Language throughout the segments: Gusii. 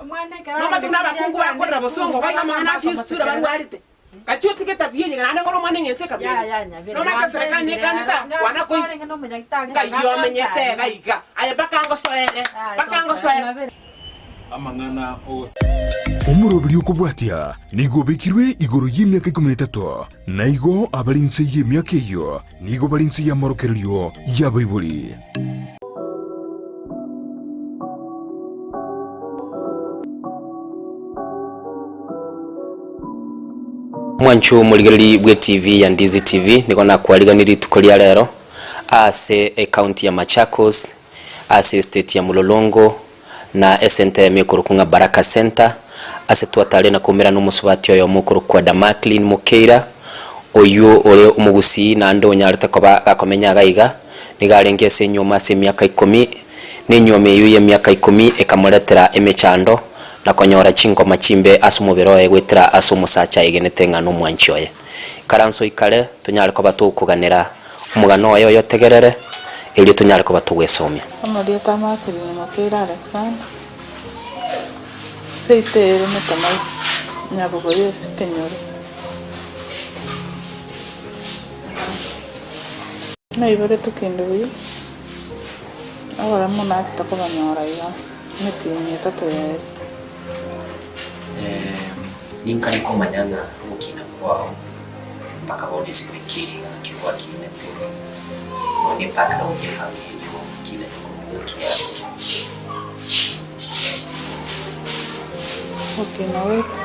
Nomanyete buna abakungu bakorera bosongo iga iga amang'ana ase estura barwarete. Gachia otige etabia eye naende ngore omwana eng'encho ekabira eye. Nomanyete eserekari nekanete akwana koigwa ng'ai omenyete iga iga aye mpaka ngosoere mpaka ngosoere. Amang'ana ogos. Omoroberi okobwatia nigo obekirwe igoro y'emiaka ikomi na etato, na igo abare inse y'emiaka eyio nigo bare inse y'amorokererio y'abaibori. Mwanchu omorigereria bwe TV ya Ndizi TV nigo nakwariganirie rituko ria rero ase ecounty ya Machakos ase estate ya Mlolongo na esenta eyemo ekorokwa ng'a Baraka Centre ase twatare na koumerana omosubati oyomo okorokwa Damaklin Mokeira oywo ore omogusii naende onyarete koba gakomenya iga iga nigo arenge ase enyuomo ase emiaka ikomi na enyuomo eyio y'emiaka ikomi ekamoretera emechando na konyora chingoma chimbe ase omobere oye goetera ase omosacha aegenete ng'a nomwanchi oye. Ikaranso ikare tonyare koba tokoganera omogano oye oyotegerere, erio tonyare koba togwesomia. Amarieta a Makirini Mokeira Alexander, Seito ere Metomai, Nyabogoyo Ekenyoro. Naiboretwe kende buya, abaremu nachete kobanyora iga emetienyi etato yaerire. Ninkare komanya ng'a ogokina kwao mpaka bono ase goika ere iga naki gwakinete, nonya ebackground y'efamiri eyio okinete korwa ng'aki yarenge. Ogokina gwaito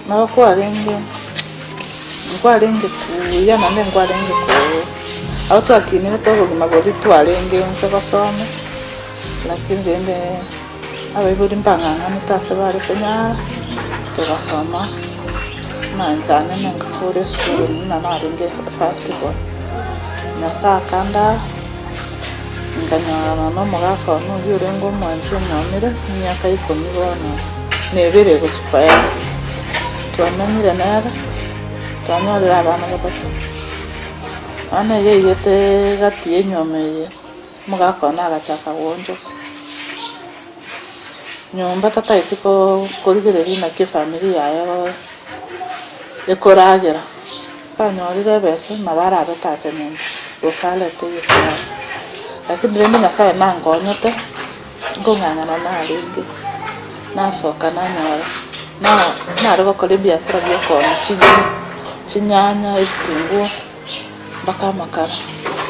nabo kwarenge nkwarenge kuya naende nkwarenge koo abwo twakinete obogima boria twarenge inse gosoma, lakini rende abaibori mbang'ang'anete ase bare konyara, togasoma, buna inche anene ngakora esukuru buna narenge first born. Nyasaye akandaa, nkanyorana na omogaka one oyio orenge omwanchi onyomire, emiaka ikomi bono na ebere egochia koera. Twamenyire nere, twanyorire abana batato. Bono iga eigete gati ya enywomo eye, omogaka one agachaka goonchoka. Nyomba tataeti ko- korigereria naki efamiri yaye ekoragera. Banyorire ebesa nabo arabe tacha nyomba, gose arete egesare. Lakini rende Nyasaye nankonyete, nkong'ang'ana narenge, nasoka nanyora, na- nare gokora ebiasara bia okoonia ching'eni, chinyanya, ebitunguo, mpaka amakara.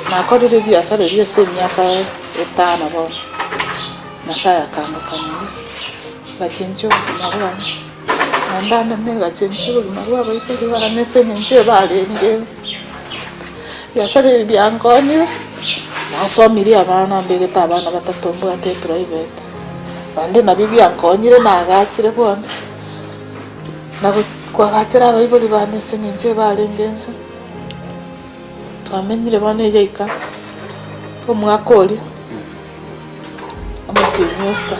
Nakorire ebiasara ebio ase emiaka etano bono, Nyasaye akangokanyeria, ngachenchia obogima bwane. Naende ande negachenchia obogima bwa abaibori bane ase eng'encho ebarenge ebiasara ebi biankonyire, nasomirie abana mbegete abana batato mbwate eprivate, naende nabio biankonyire nagachire bono, nago kwagachera abaibori bane ase eng'encho ebarenge inse, twamenyire bono egeika omwaka oria. Omotienyi o sita,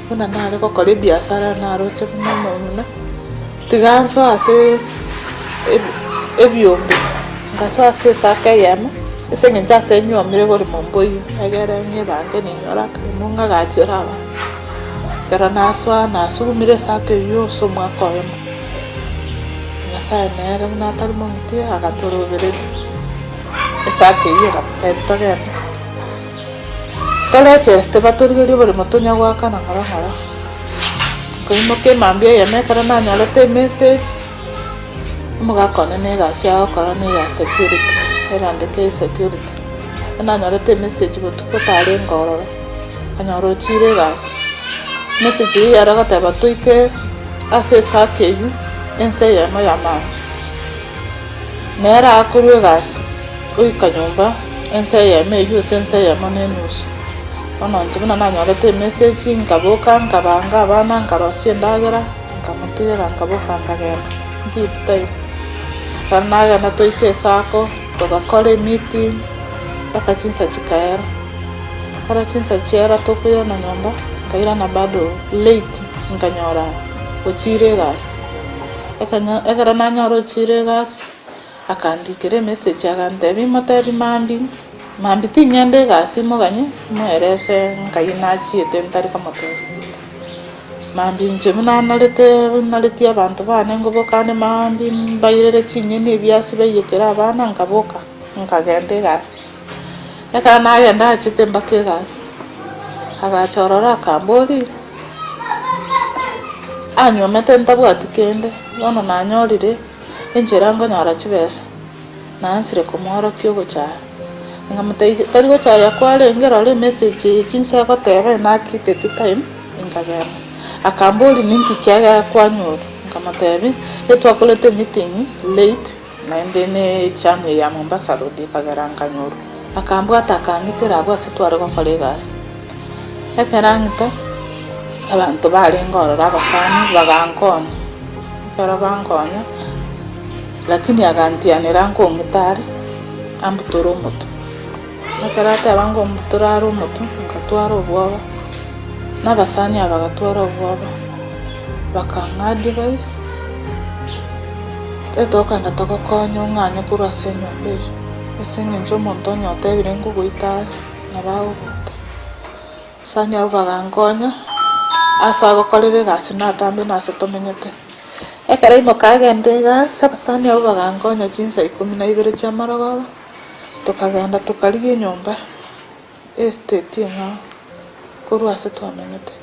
buna nare gokora ebiasara naroche buna omong'ina, tiga nsoe ase ebi- ebiombe, nkasoa ase esako eyemo, ase eng'encho ase nyuomire borimo mboiyo, egere ng'ebange ninyore akarimo ng'agachere abanto. Ekero nasoa nasugumire esako eywo ase omwaka oyomo, Nyasaye nere buna atari mong'iti agatorobereria. Esaka eyio egatotebia togende, torecheste batorigerie oboremo tonya goakana ng'ora ng'ora. Nkaimoka emambia eyemo ekero nanyorete emessage, omogaka one na egasi agokora na eya security, erandeke ya security. Ekero nanyorete emessage botuko tarenge ororo, nkanyora ochire egasi, emessage eyio yare goteba toike ase esaka eyio ense eyemo ya mambia. Nere akorwa egasi, goika nyomba ensa eyemo eyio gose ensa eyemo na enusu. Bono inche buna nanyorete emessage, nkaboka nkabanga abana nkarosia endagera, nkamotigera nkaboka nkagenda, nkeep time. Ekero nagenda toika esako, togakora emeeting, mpaka chinsa chikaera. Ekero chinsa chiaera tokoirana nyomba, nkairana bado late, nkanyora ochire egasi. Ekanya ekero nanyora ochire egasi, akandikera emessage agantebia imotebie mambia. Mambia ting'enda egasi moganye, moerese nkai nachiete ntari komotebia. Mambia inche buna narete naretie abanto bane nkoboka ande maambia mbairere chinyeni ebiasi baiyekere abana nkaboka, nkagenda egasi. Ekero nagenda nachete mpaka egasi, agacha ororo akamboria, anywomete ntabwati kende, bono nanyorire enchera nkonyora chibesa, nansire komoorokia ogochaya. Nkamotebia tari gochaya kwarenge rora emessage eye chinsa egoteba enakipeti time, nkagenda. Akamboria ninki kiagera kwanyorwa, nkamotebia, etwakorete emeeting late. Naende ne echamu eye ya Mombasa Road ekagera nkanyorwa. Akambwata akang'itera abwo ase tware gokora egasi. Ekero ang'ita, abanto barenge ororo abasani bagankonya, ekero bankonya, lakini agantianera nkong'ita are, ambutore omotwe. Ekero ateba ngombutora are omotwe, nkatwara obwoba, na abasani aba bagatwara obwoba, bakang'a advice, Tokogenda togokonya ong'anye korwa ase enyomba eyio, ase eng'encho omonto onye otebire ngogoita are, nabo agogoita. Abasani abwo bagankonya, ase agokorera egasi natambe na ase tomenyete. Ekero aimoka agenda egasi, abasani abwo bagankonya chinsa ikomi na ibere chiamarogoba, tokagenda tokarigia enyomba, estate eng'ao, korwa ase twamenyete.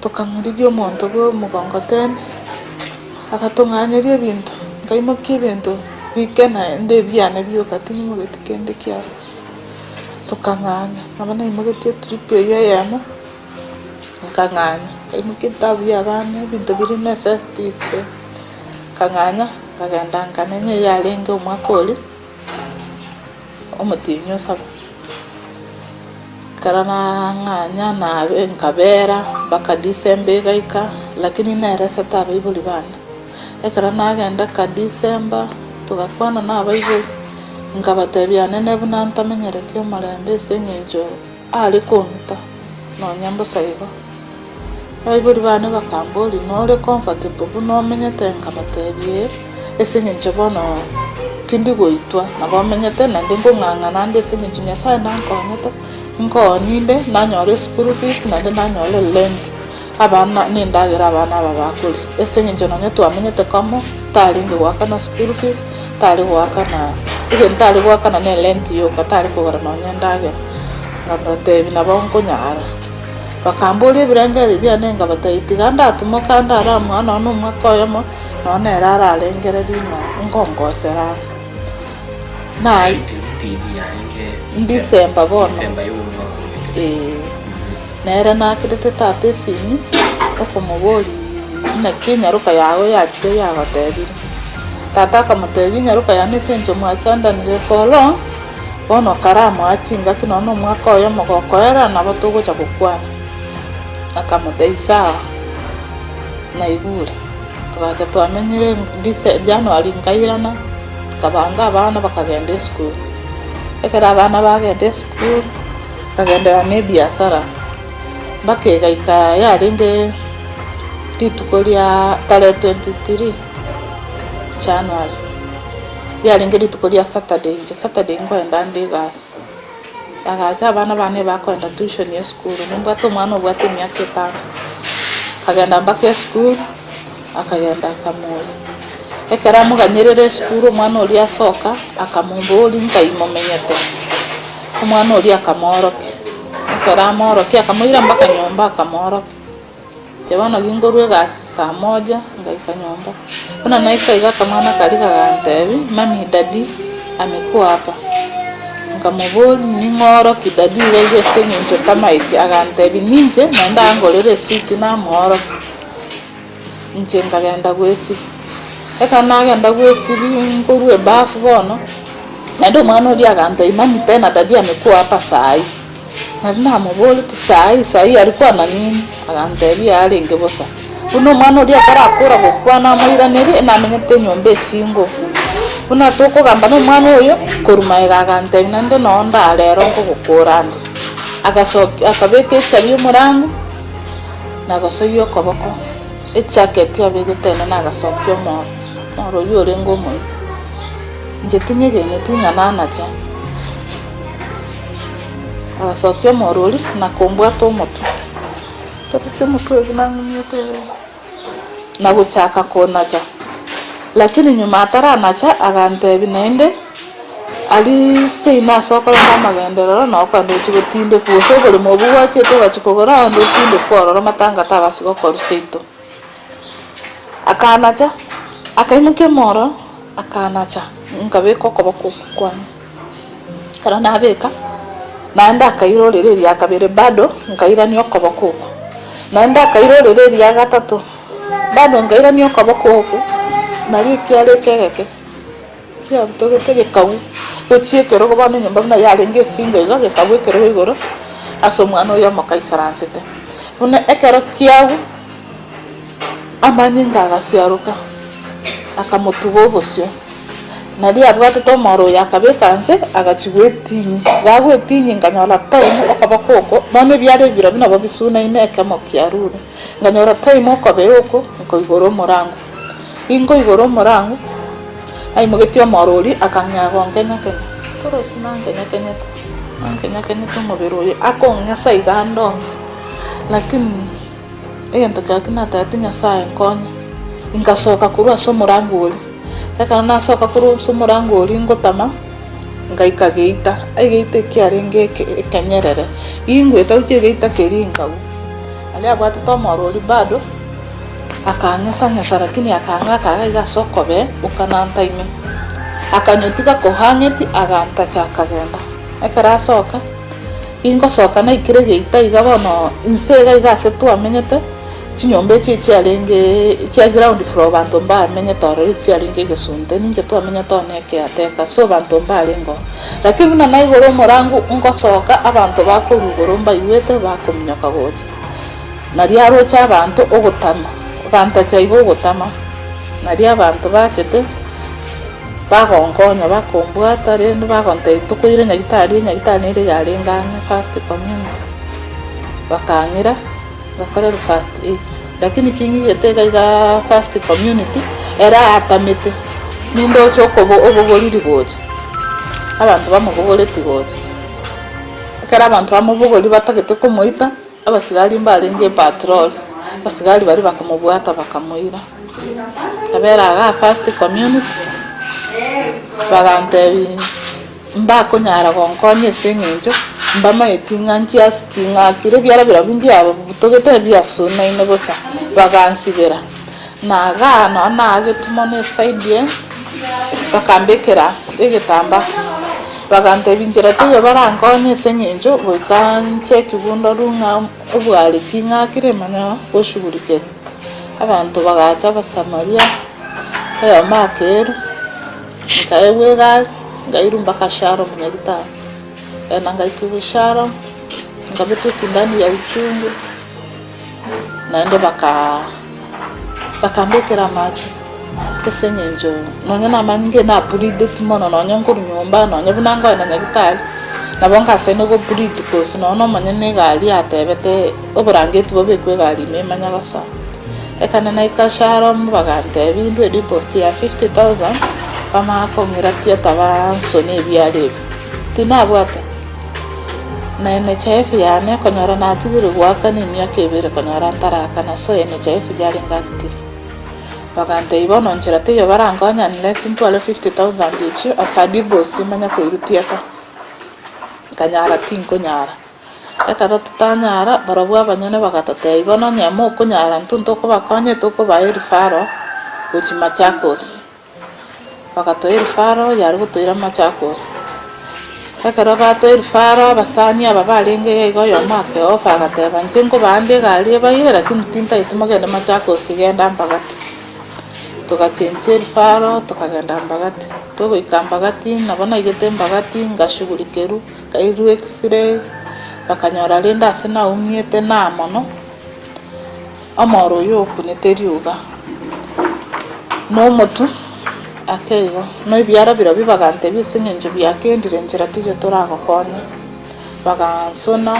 Tokang'arigia omonto bwa omogongoteni, agatong'anyeria ebinto, nkaimokia ebinto bike naende ebiane bioka ting'imogeti kende kiabo. Tokang'anya, nabo naimogetie etrip eywo eyemo, nkang'anya, nkaimokia ebitabu bia abana, ebinto biria necessities, nkang'anya, nkagenda nkamenya eyarenge omwaka oria. Omotienyi o saba, ekero nang'anya nabe nkabera mpaka December egaika, lakini neresete abaibori bane. Ekero nagenda ka December, togakwana na abaibori, nkabatebia nene buna ntamenyereti omorembe ase eng'encho are kong'ita nonya mbosa igo. Abaibori bane bakamboria, Nore comfortable buna omenyete? Nkabatebia, Ee, ase eng'encho bono tindi goitwa, nabo omenyete naende nkong'ang'ana ande ase eng'encho Nyasaye nankonyete, nkooni inde, nanyora eschool fees, naende nanyora erent, abana na endagera abana aba bakoria. Ase eng'encho nonye twamenyete komo, tarenge goakana school fees, tare goakana egento tare goakana na erent yoka, tare kogora nonye endagera. Nkabatebia nabo nkonyara. Bakamboria ebirengererio biane, nkabatebia, Tiga ndatimoka ndare amo nonya nomwaka oyomo, nonya nere ararengererie ng'a nkongosera are. Nari December bono, ee, nere nakerete tata esimi, okomoboria naki enyaroka yago yachire yagotebirie. Tata akamotebia enyaroka yane ase eng'encho mwachandanire for long. Bono karamoa chingaki nonya nomwaka oyomo gokoera, nabo togocha gokwana. Akamotebia, Sawa, naigure. Togacha twamenyire Dece January nkairana, nkabanga abana bakagenda esukuru. Ekero abana bagenda esukuru, nkagenderera na ebiasara, mpaka egaika yarenge rituko ria tarehe 23 January. Riarenge rituko ria Saturday, inche Saturday nkoenda nde egasi. Agacha abana bane bakoenda tuition esukuru, nimbwate omwana obwate emiaka etano. Akagenda mpaka esukuru, akagenda akamoria. Ekero amoganyerere esukuru omwana oria asoka, akamoboria nkai momenyete, omwana oria akamoorokia. Ekero amoorokia akamoira mpaka nyomba akamoorokia. Inche bono ginkorwa egasi saa moja, ngaika nyomba. Buna naika iga akamwana karia kagantebia, mummy daddy amekuwa hapa. Nkamoboria ning'oroki daddy iga iga ase eng'encho ntamaeti, agantebia ninche naende angorere eswiti namoorokia. Inche nkagenda gwesibia, ekero nagenda gwesibia nkorwa ebafu bono, naende omwana oria agantebia mummy tena daddy amekuwa hapa sahi. Naende namoboretie, Saai, Saai arikwana nini? Agantebia, Arenge bosa. Buna omwana oria atarakora gokwana amoiranerie, namenyete enyomba esingo. Buna tokogamba nomwana oyo, korwa magega agantebia, Naende noo ndare ero nkogokora nde. Agasokia akabeka echabi omorango, na gosoyia okoboko, ejacket abegete enene agasokia omoro, omoro oyio orenge omoino. Inche tinyegeneti ng'a nanacha. Agasokia omorwori na kombwata omotwe. Torochi omotwe oyo buna ang'umiete iga. Na gochaka konacha. Lakini nyuma ataranacha agantebia naende, aria seino ase okorenta amagenderero noo okogenda ochie gotindekwa gose oboremo obwo gwachiete ogachia kogora onde otindekwe ororo matanga tabasi gokorwa seito. Akanacha, akaimokia omoro, akanacha, nkabeka okoboko okwo kwane. Ekero nabeka, naende akairorera eria kabere bado nkairania okoboko oko, naende akairorera eria gatato, bado nkairania okoboko oko, nario ekiara eke egeke kiabutogete gekagwa gochia ekerogo bono enyomba buna yarenge esingo igo, gekagwa ekerogo igoro ase omwana oyo omoke aisaransete. Buna ekero kiagwa, amanyinga agasiaroka, akamotuba obosio. Nario abwatete omoro oyo akabeka nse, agachia gwetinyia. Gagwetinyia nkanyora time okoboko oko, bono ebiara ebi birobio nabo bisunaine ekemo kiarure. Nkanyora time okobee oko, nkoigora omorango. Ginkoigora omorango, aimogetie omoro oria akang'ea gonkenyakenya. Torochi nankenyakenyete, nankenyakenyete omobere oyo, akong'esa iga ande onsi, lakini. Egento kiao ki natebete Nyasae nkonye, ingasoka korwa ase omorango oria. Ekero nasoka korwa ase omorango oria ngotama, ngaika geita, egeita ekiarenge eke ekenyerere, gingoeta gochia egeita keria nkagwa. Aria abwatete omoro oria bado, akang'esa ng'esa lakini akang'aka iga iga ase okobee, okananta ime. Akanyotiga kohang'eti, agantacha akagenda. Ekero asoka. Ingosoka naikire geita iga bono inse iga iga ase twamenyete, chinyomba echi echiarenge chia ground floor banto mbamenyete ororo echiarenge egesunte, ninche twamenyete one ekeateka, so banto mbarenge oo. Lakini buna naigora omorango ngosoka abanto bakorwa igoro mbaigwete bakominyoka gocha, nario aroche abanto ogotama, ogantacha iga ogotama, nario abanto bachete. Bagonkonya, bakombwata, rende bagontebia tokoira nyagitari, enyagitari nere yarenge ang'e first community, bakang'ira ngakorerwa first aid. Lakini king'igete iga igaa first community, ere atamete, nindoche okobo obogoriri gocha, abanto bamobogoreti gocha. Ekero abanto bamobogori batagete komoita, abasigari mbarenge epatrol, abasigari baria bakamobwata bakamoira. Nkabera igaa first community, bagantebia mbakonyara gonkonya ase eng'encho mbamaeti ng'a nkiasi ki ng'akire ebiara birobio mbiabutogete ebiasunaine bosa, bagansibera. Na igaa nonye naagetwe mono eside eye, bakambekera egetambaa, bagantebia inchera teiyo barankonye ase eng'encho goika nchekiwu ndorwe ng'a obware ki ng'akire manya goshughulikerwa. Abanto bagacha Abasamaria, oyomo akerwa, nkaegwa egari, nkairwa mpaka Shalom Nyagitari. Nkagenda ngaikigwa Shalom, nkabetwa esindani ya uchungu, naende bakaa bakambekera amache ase eng'encho nonye namanyinga nableedeti mono nonye nkorwa nyomba nonye buna nkoenda Nyagitari, nabo nkasaine go bleed cause nonye na omonyene egari atebete. Oborangeti bobekwe egari ime imanye gosoa. Ekane naika Shalom bagantebia indwe edeposit ya 50,000 bamanye kong'ira theatre bansone ebiara ebi. Tinabwate na NHIF yane konyora natigire goakana emiaka ebere konyora ntarakana so NHIF yarenge active. Bagantebia bono nchera teiyo barankonye unless ntware 50,000 echio as a deposit manye koirwa theatre. Nkanyara tinkonyara. Ekero totanyara, barabwo abanyene bagatotebia, Bono onye mokonyara intwe ntokobakonya, tokobaa erifaro gochia Machakos. Bagatoa erifaro yare gotoira Machakos. Ekero batoa erifaro abasani aba barenge iga iga oyomo akeofa agateba inche nkobaa nde egari ebaire lakini tintageti mogende Machakos genda Mbagati. Togachenchia erifaro tokagenda Mbagati, togoika Mbagati nabo naigete Mbagati ngashughulikerwa. Nkairwa x-ray, bakanyora rende ase naumiete naa mono, omoro oyio okunete rioga, na omotwe ake igo, na ebiara birobio bagantebia ase eng'encho biakendire nchera teiyo toragokonye, bagansona,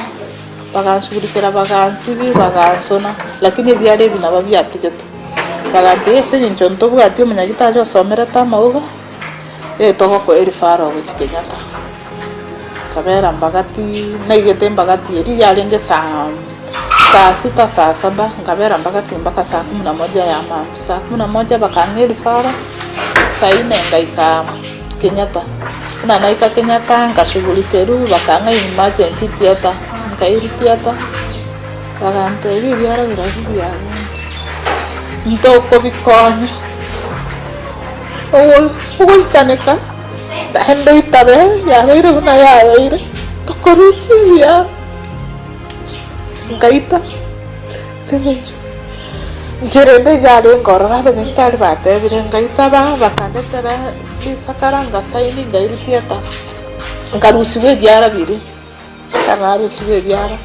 bagansugurikera bagansibia bagansona, lakini ebiara ebi nabo biatigetwe. Bagantebia ase eng'encho ntobwati omonyagitari osomerete amauga, eh togokoa erifaro gochia Kenyatta. Nkabera Mbagati, naigete Mbagati eria yarenge saa saa sita saa saba, nkabera Mbagati mpaka saa kumi na moja ya mambia. Saa kumi na moja bakang'a erifara, saa ine ngaika Kenyatta. Buna naika Kenyatta nkashughulikerwa bakang'a emergency theatre, nkairwa theatre, bagantebia ebiara birabwo biagontwa, ntokobikonya, ogo ogoisaneka. Naende oitabe yabeire buna yabeire, tokorusia ebiara. Nkaita ase eng'encho inche rende yarenge ororo abanyagitari batebire ngaitaba bakandetera risakara ngasaini ngairutia etaba, nkarusiwa ebiara biria, ekero narusiwe ebiara,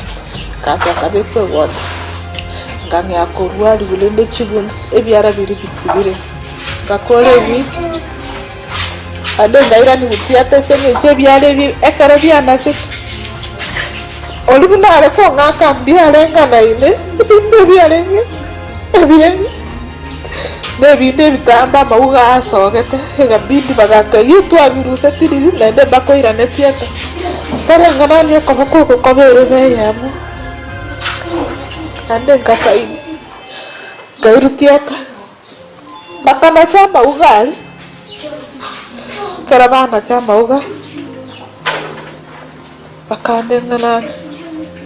ngacha nkabekwa ewodi, nkang'ea korwariwa rende chibunsi ebiara biria bisibire, ngakora ewiki. Naende ngairania gotiata ase eng'encho ebiara ebi ekero bianachete, oria buna are kong'aka mbiareng'anaine, ebinde ebiarenge ebieng'e, na ebinde ebitambe amauga asogete, egabidi bagantebia twabirusetie riria naende mbakoiranetie ata, toreng'ananie okoboko oko kobere ebe eyemo, naende nkasaini, nkairutia ata. Bakanacha amauga aria, ekero banacha amauga, bakandeng'ana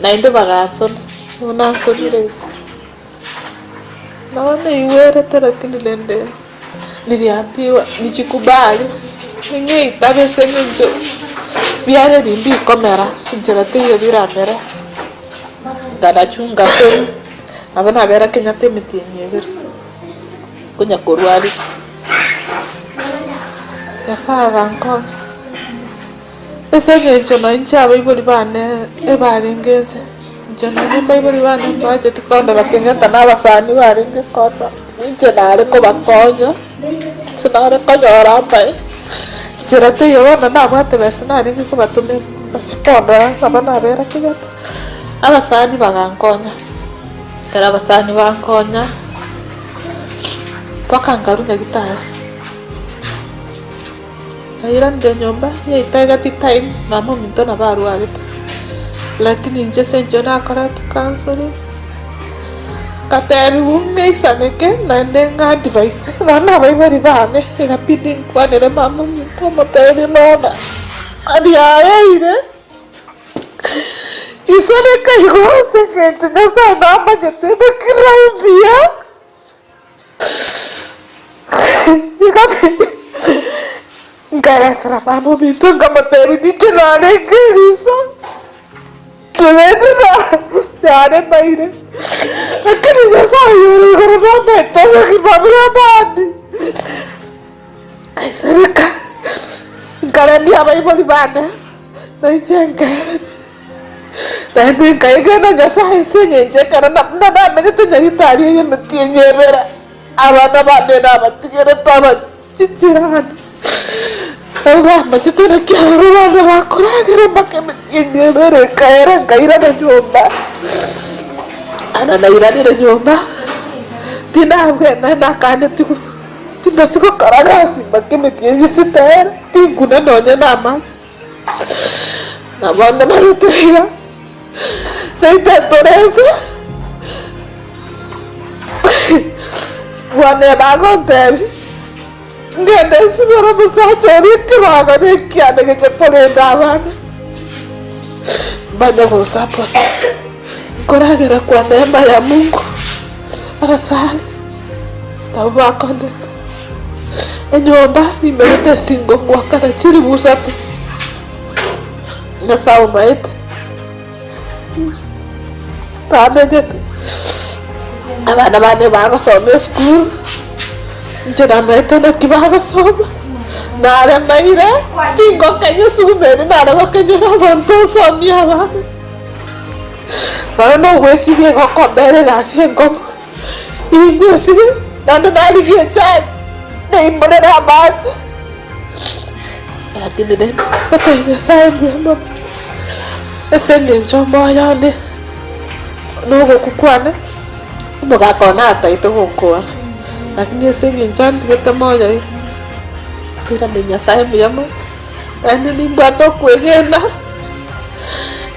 naende bagansona, buna nsonire iga. Nabo naigwerete lakini rende niliambiwa nijikubali, ning'eitabe ase eng'encho biareri mbikomera, enchera teiyo biramere, nkanachunga nsoni. Nabo nabera Kenyatta emetienyi ebere, konya korwarisia. Nyasae agankonya, ase eng'encho na inche abaibori bane ebarenge inse, inche nonye mbaibori bane mbacheti kondora Kenyatta na abasani barenge kondora, inche nare kobakonya, inche nare konyora amaya, nchera teiyo bono nabwate besa narenge kobatomera bache kondora nabo nabera Kenyatta. Abasani bagankonya, ekero abasani bankonya, mpaka nkarwa nyagitari, nairanire nyomba, yaitageti time, mama ominto nabo arwarete, lakini inche ase eng'encho nakorete counselling, ngatebiwa ng'aisaneke naende ng'a advise nonya na abaibori bane, egabidi nkwanere mama ominto motebie mama, riabeire. Ise nekaigwa ase engencho Nyasae namanyete ngokira buya, igo nkaresera mama ominto nkamotebia ninche narenge eriso, korende naremaire, lakini Nyasae oyore igoro namanyete obogima bwa amani. Nkaisareka, nkaremia abaibori bane, na inche nkeremia. Naende nkaegena Nyasae ase eng'encho ekero na buna namenyete nyagitari eye emetienyi ebere, abana bane nabatigerete abachichirani, nabo bamanyete naki abana bane bakoragera mpaka emetienyi ebere ekaera nkairana nyomba. Ana nairanire nyomba, tindabwena nakanetigwe. Timbasi gokora gasi mpaka emetienyi sita ere, tinkuna nonya namache. Na bono barete iga, seito torese, bwane bagontebia, ngende nsibere omosacha oria ekebago na ekiane geche korenda abana, manye gosupport. Nkoragera kwa neema ya Mungu, abasani. Nabo bakondete enyomba imerete esingo ngoakana chilifu isato. Nyasae omaete bamenyete, abana bane bagosoma esukuru, inche namaete naki bagosoma, naremaire tingokenya esukuru ere nare gokenyera abanto nsomie abana, nonya na ogwesibia igo nkombera egasi enkong'u. Ningwesibe, naende narigie echagi, neimorere amache. Lakini rende gotebia Nyasae mbuya mono, ase eng'encho omoyo one na ogokwa kwane, omogaka one nataete gonkora, lakini ase eng'encho antigete moyo iga, nkoiraneria Nyasae mbuya mono, naende nimbwate okwegena.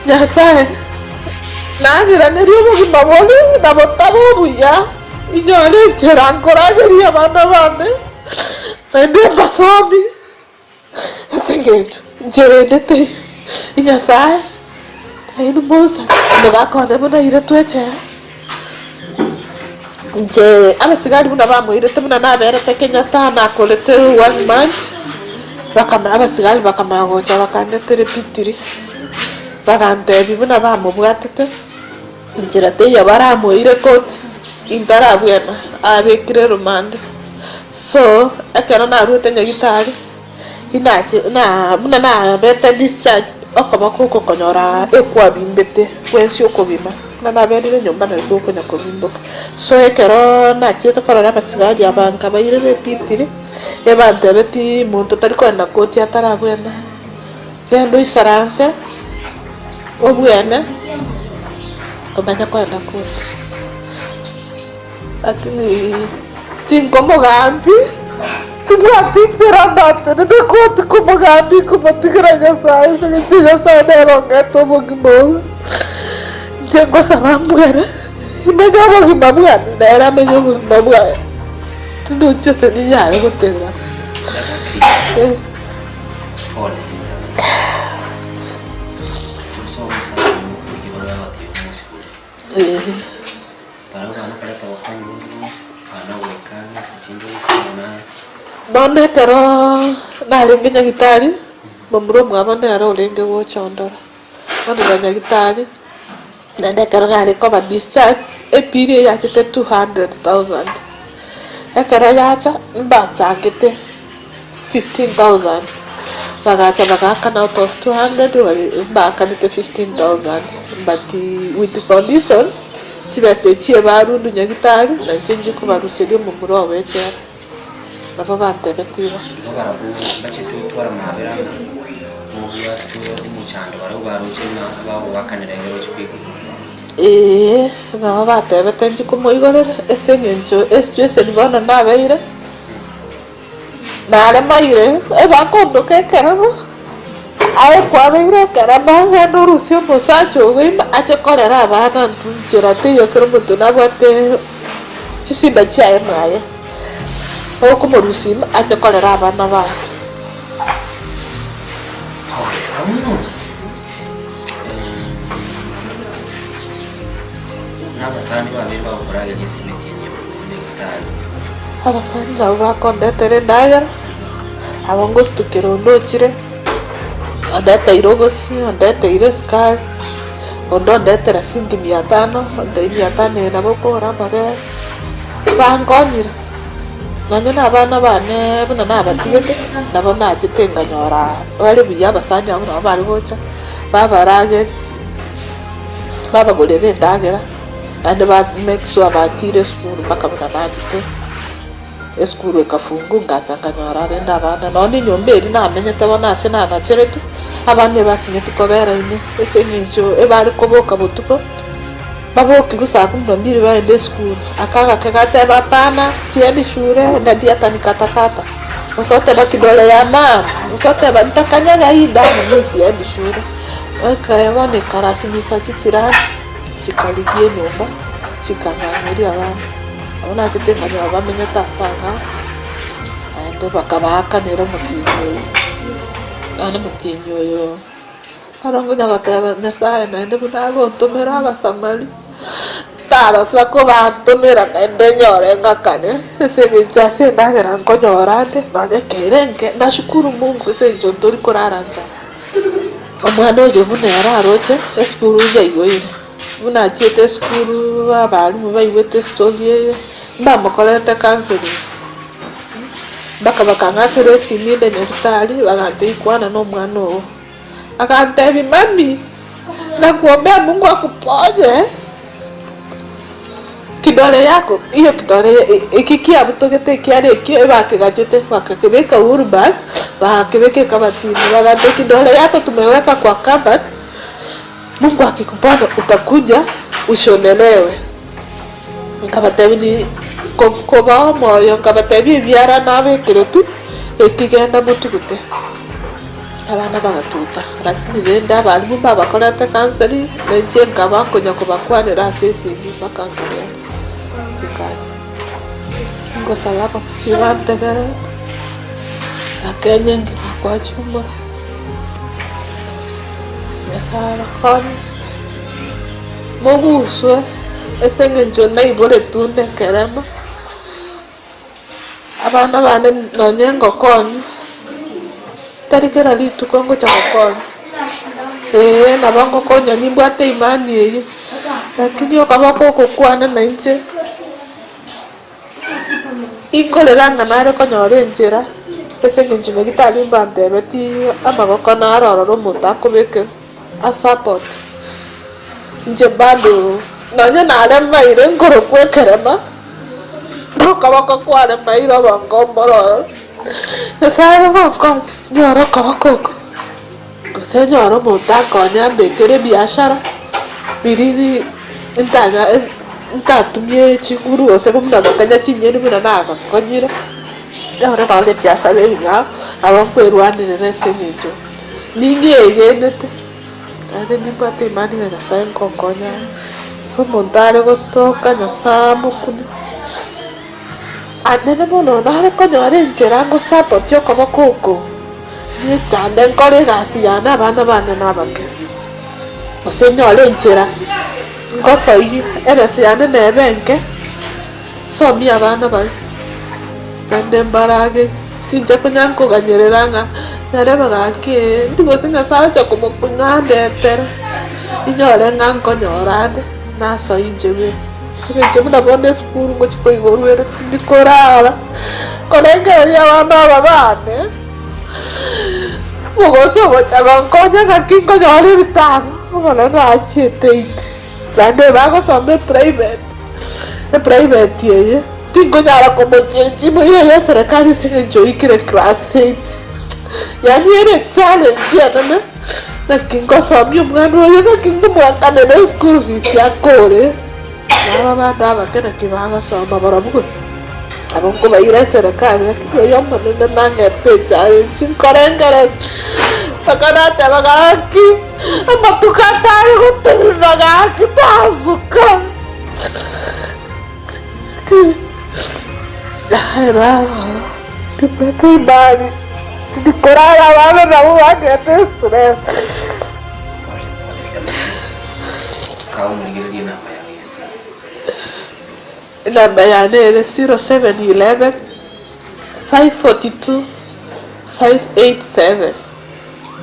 Nyasae, nang'iranerie obogima boria na botabe obuya, inyore enchera nkoragerie abana bane, naende mbasomie. Ase engencho inchera ende teiyo, Nyasae naende Musa omogaka one buna airetwe echela, inche abasigari buna bamoirete buna naberete Kenyatta nakorete one month, bakama abasigari bakamanya gocha bakandetera epitiri, bagantebia buna bamobwatete, inchera teiyo baramoire koti, intarabwena, abekire rumande. So, ekero naruete nyagitari, inache na buna nabete discharged, okoboko oko konyora ekwabimbete gwensi okobima, buna naberire nyomba nari gokonya kobimboka. So ekero nachiete korora abasigari aba nkabairera epitiri, ebantebetie monto tari kogenda koti atarabwena, genda oisaranse, obwene, omanye kogenda koti. Lakini tinkomogambi, tibwati inchera ndatenene koti komogambi nkomotigera Nyasae, ase eng'encho Nyasae nere ong'ete obogima obo. Inche ngosaba mbwere, imenye obogima bwane, nere amenye obogima bwaye, tindonchi ase ninyare goteba. Eh. Eh. Bono ekero narenge nyagitari, momura omwabo nere orenge gocha ondora. Bono na nyagitari, naende ekero nare koba discharged, ebill eyachete 200,000. Ekero yacha, mbachangete 15,000, bagacha bagaakana out of 200 mbaakanete 15,000 but with conditions, chibesa echio ebarundu nyagitari, na inche nchie kobaruseria omomura obo echela. Nabo bantebetie igo. Igo barabwo mbachete gotwara amaabera ng'a mobwatwe omochando barabwo baroche ng'a bagoakanera ekero ochia koigwa. Ee, nabo batebete nchie komoigorera ase eng'encho esituesheni bono nabeire. Naremaire, ebakondoka ekerema, aye kwabeire ekerema, genda orusie omosacha ogo ime ache korera abana intwe nchera teiyo kera omonto nabwate chisida chiaye mwaye, okomorusia ime ache korera abana baye. Nabasani babeire bagokorageria ase emetienyi y'obonyagetari. Abasani nabwo bakondetera endagera, abo ngositukera onde ochire, ondeteire obosie, ondeteire esukari, onde ondetera siringi mia tano, ontebia mia tano eye nabo okogora amabere, bankonyire. Nonye na abana bane buna nabatigete, nabo nachete nkanyora bare buya abasani abwo nabo bare gocha, babarageria, babagorera endagera, naende ba make sure bachire esukuru mpaka buna nachete, esukuru ekafungwa ngacha nkanyora rende abana, nonye enyomba eria namenyete bono ase nanacheretwe, abana ebasinyetwe kobera ime, ase eng'encho ebare koboka botuko. Babokigwe saa kumi na mbili baende esukuru. Aka agake gateba, Hapana, siendi shule, daddy atanikatakata. Gose oteba kidole ya mama, gose oteba ntakanyaga hii damu mi siendi shule. Ekae bono ekarasimisa chichirani, chikarigia enyomba, chikang'ang'eria abana. Abwo nachete nkanyora bamenyete ase ang'ao, naende bakabaakanera omotienyi oyio. Naende omotienyi oyo. Aro ngonya goteba, Nyasae naende buna agontomera Abasamari, tarasa kobantomera naende nyore ng'akane, ase eng'encho ase endagera nkonyora nde, nonye kere enke, nashukuru Mungu ase eng'encho ntori korara nchara. Omwana oyo buna ere aroche, esukuru yaigoire, buna achiete esukuru abalimu baigwete estory eye, mbamokorerete counselling. Mpaka bakang'akera esimi inde nyagitari, bagantebia kwana na omwana oo. Agantebia, Mami, nakuombea Mungu akuponye kidole yako, hiyo kidole eki kiabutogete ekiare ekio ebakegachete bakakebeka wheelbar bagakebeka ekabati ime, bagantebia kidole yako tumeweka kwa cupboard, Mungu akikuponya utakuja ushonelewe. Nkabatebia ni kobaa omoyo, nkabatebia ebiara nabekeretwe, eki genda motugute. Abana bagatuta, lakini rende abalimu mbabakorete counselling, na inche nkaba nkonya kobakwanera ase esimi mpaka nkarera, nkacha. Ngosaba abagusii bantegerere, Abakenya engima kwachumura, Nyasae abakonye, moguswe ase eng'encho naiboretwe onde ekerema. Abana bane nonye ngokonywa, tari kera rituko ngocha gokonywa, ee nabo ngokonya nimbwate imani eyio, lakini okaba kogokwana nainche, inkorera ng'a nare konyora enchera, ase eng'encho nyagetari mbantebetie amaboko naro ororo omonto akobekera asupport, inche bado nonye naremaire nkorokwa ekerema. Nokoboko kware mairo obongo mbororo, Nyasae ogonkonya nyore okoboko oko, gose nyore omonto ankonye ambekere ebiashara, riria ntanya ntatumie chinguru gose buna gokenya chinyeni buna nagakonyire, nyore nonye ebiashara ebing'ao, nabo nkwerwanerera ase eng'encho ning'egenete. Naende nimbwate imani ng'a Nyasae ngonkonya are. Omonto are gotoka Nyasae amokune, anene mono nare konyora enchera ngosapotie okoboko oko, nechande nkore egasi yane abana bane nabake. Gose nyore enchera ngosoyie ebesa yane nebe enke, nsomie abana baria, naende mbarage. Tinche konya nkoganyerera ng'a narebe gaki ee, ndi gose Nyasae ocha komokunya andetere, inyore ng'a nkonyora ande, nasoe inche bweka. Ase eng'encho buna bono esukuru ngochia koigorwa ere tindi korara, nkorengereria abana aba bane, gose ogocha gonkonya ng'aki nkonyora ebitabu, bono nachiete inche. Naende bagosoma eprivate, eprivate eye tinkonyara komochenchia moire eye eserekari ase eng'encho oikire class eight. Yaani ere echallenge enene, naki ngosomia omwana oyo naki nkomoakanera eschool fees akore, nabo abande abake naki bagosoma barabwo gose nabo nkobaira eserekari lakini oyo omonene nang'ete echallenge nkorengereria mpaka nateba gaki. Amatuko atare gotenena gaki tasuka. Timbwate imani, tindi korara abana nabo bangete stress. Kae omorigererie enamba yao y'esimi. Enamba yane ere 0711 542 587.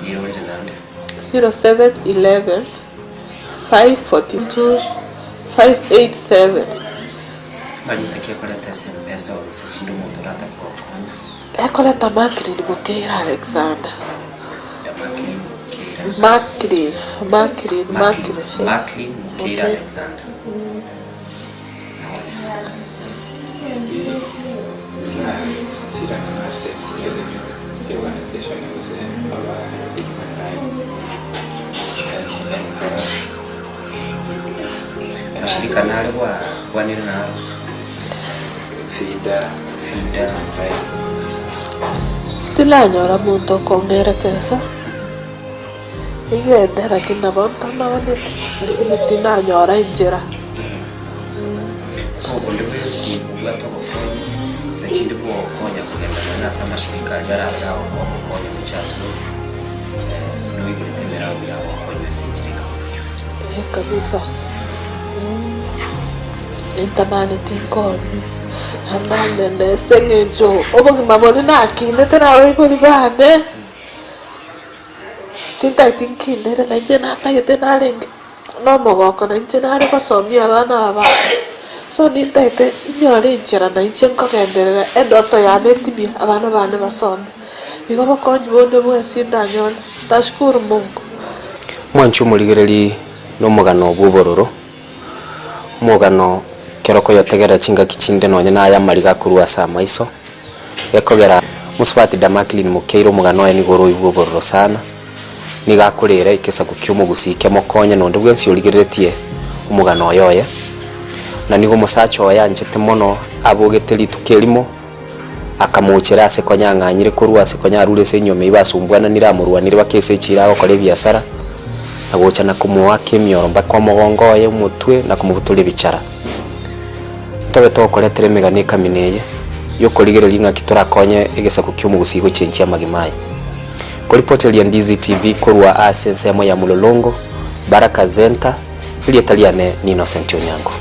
Irorere naende. 0711 542 587. Marieta ki ekoreta ase mpesa gose chinde omonto oratake gokonya? Ekoreta Macklin Mokeira Alexander. Macklin Mokeira. Macklin, Macklin, Macklin, Macklin. Macklin Mokeira Alexander. Amashirika nare gwakwanire naro? Fida. Tinanyora monto okong'erekesa. Egende lakini nabo ntamaoneti, lakini tinanyora enchera. So onde bwensi obwate obokonyi ase chinde bwogokonya kogenda nonya ase amashirika aria arabe gagokoa obokonyi gochia ase ore, noigorete emerango ya gokonywa ase enchera ekamokia. Eh kabisa, ntamaneti nkonywe, naende ase eng'encho obogima boria nakinete na abaibori bane. Tintageti nkindere na inche natagete narenge nomogoko na inche nare gosomia abana aba bane. So nintagete inyore enchera na inche nkogenderera endoto yane etimie abana bane basome. Igo obokonyi bonde bwensi ndanyore, ntashukuru Mungu. Mwanche omorigererie nomogano bw'obororo, omogano ekero okoyotegerera chingaki chinde nonye naye amariga akorwa ase amaiso, Gekogera mosubati Damaklin Mokeire omogano oye nigo ore oibwe obororo sana, nigo akorera ekesaku ki'omogusii kemokonye na onde bwensi origereretie omogano oye oye. Na nigo omosacha oye anchete mono abogete rituko erimo, Akamochera ase konya ang'anyire korwa ase konya arure ase enyuoma eyio basumbwananire amorwanire baka ase echiira agokora ebiasara, na gocha na komoaka emioro mpaka omogongo oye omotwe na komobutora ebichara. Ntobe togokoretera emegano ekamina eye, y'okorigereria ng'aki torakonye egesaku ki'omogusii gochenchia amagima aye. Koripoteria Ndizi TV korwa ase ensemo ya Mulolongo, Baraka Zenta, erieta riane n'Innocent Onyango.